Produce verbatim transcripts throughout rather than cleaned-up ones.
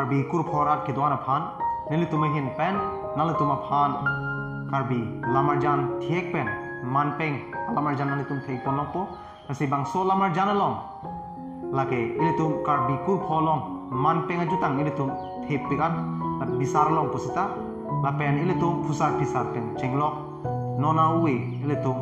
Karbi kurpho rat kedo-an aphan, nelitum ahin pen nanglitum aphan Karbi lamarjan thek pen manpeng alamarjan nanglitum thek pon longpo. Lasi bangso lamarjan along, lake ilitum Karbi kurpho along manpeng ajutang ilitum thepik-an, la bisar along pusita, lapen ilitum phusar phisar pen chenglok, non a-ove ilitum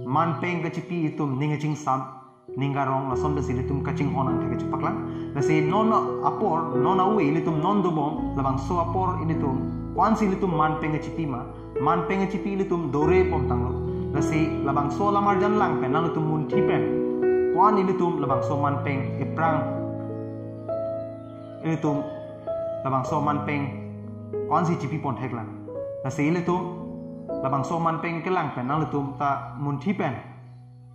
manpeng kachipi itum ning kachingsam, ning karong, lason pensi ilitum kachinghon angthek kachepaklang. Lasi non apor, non a-ove ilitum non dobom, labangso apor ilitum, ko-ansi ilitum manpeng kachipi ma, manpeng kachipi ilitum dore pon tanglo. Lasi labangso lamarjan lang pen nanglitum munthi pen, ko-an ilitum labangso manpeng ephrang, ilitum labangso manpeng ko-ansi chipi pon theklang. Lasi ilitum labangso manpeng kelang pen nanglitum ta munthi pen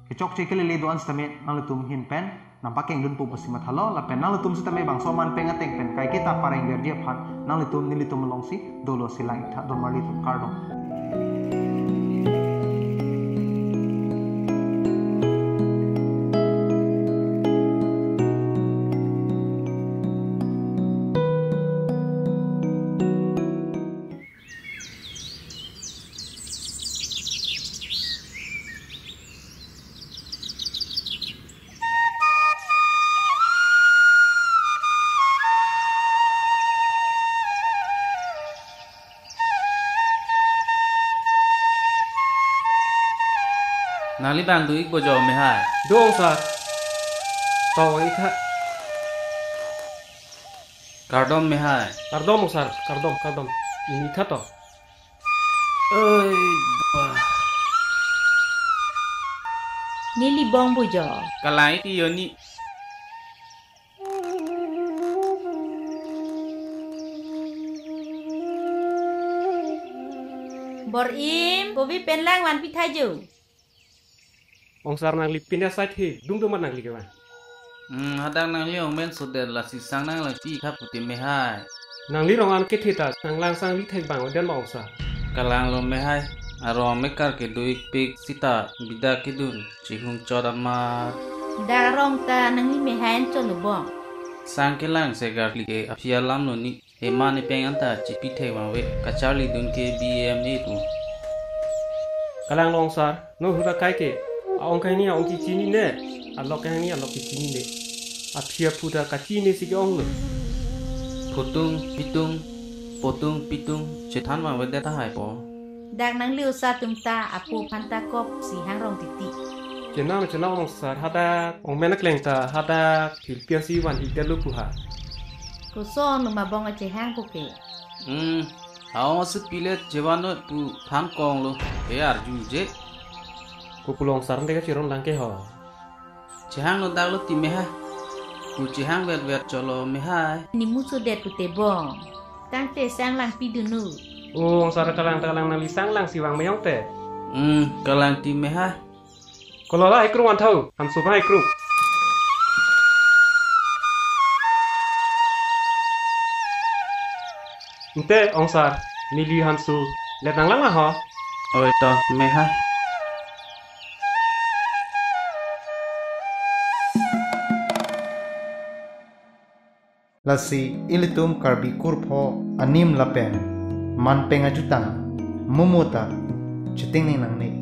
kechokche kelele do-an sitame nanglitum ahin pen nangpakengdunpo pusi mathalo, lapen nanglitum sitame bangso manpeng ateng pen kaike ta pareng verji aphan nanglitum nelitum alongsi dolo si lang-ik tha, don marli atum, kardom. Nangli bang do-ikpo jo, mehai? Do, ongsar. To, ik tha. Kardom, mehai. Kardom, ongsar. Kardom, kardom. Neli ik tha to. Oi, bah. Neli bong bo jo. Kalang-ik yo ni. Bor-im, kopi pen lang vanpi tha jo. Ongsar, nangli pine asai the, dum dum nangli kevan. Hmm, hadak nangli ong men sodet, lasi sang nanglangpi khap pute, mehai. Nangli rong an kethe ta nanglang sangli thek bang oden ma, ongsar? Kalanglo, mehai. Arong mekar kedo-ikpik sita bida kedun chihung chot amar. Dak arong ta nangli mehai anchot lo bong. Sang kelang se garli ke aphi alam lo ni. Eman epeng anta chipi thek vangve, kacharlidun ke B A M A pu. Kalanglo, ongsar, non ahut akai ke, a-ong kahini a-ong kechini ne, alok kahini alok kechini ne. Aphi aphu ta kachini si ke-ong lo. Phutung pitung, potung pitung, chethan vangvedet tahai po. Dak nangli osa atum ta apo aphan ta kop si hangrong titi. Chenam chenam, ongsar, hadak ong men akleng ta hadak philpi ansi van-ikdetlo pu ha. Koson lo ma bong achehang ko ke? Hmm, a-ong asupi le chevan noi pu than kong lo, ke arju je. Kopulo, ongsar, ante kachiron lang ke ho. Chehang lo dak lo ti, mehai. Pu chehang vet vet cholo, mehai. Nimu sodet pute bong. Tangte sang langpi dunu. O, ongsar, kalang ta kalang, nangli sang lang si vang meyong te. Hmm, kalang ti, mehai. Kolo la ikrung an thau, Hansu ba ikrung. Ante, ongsar, neli Hansu let nanglang ma ho. Oi to, mehai. Lasi ilitum Karbi kurpho anim lapen manpeng ajutang mumu ta chetingning nangne.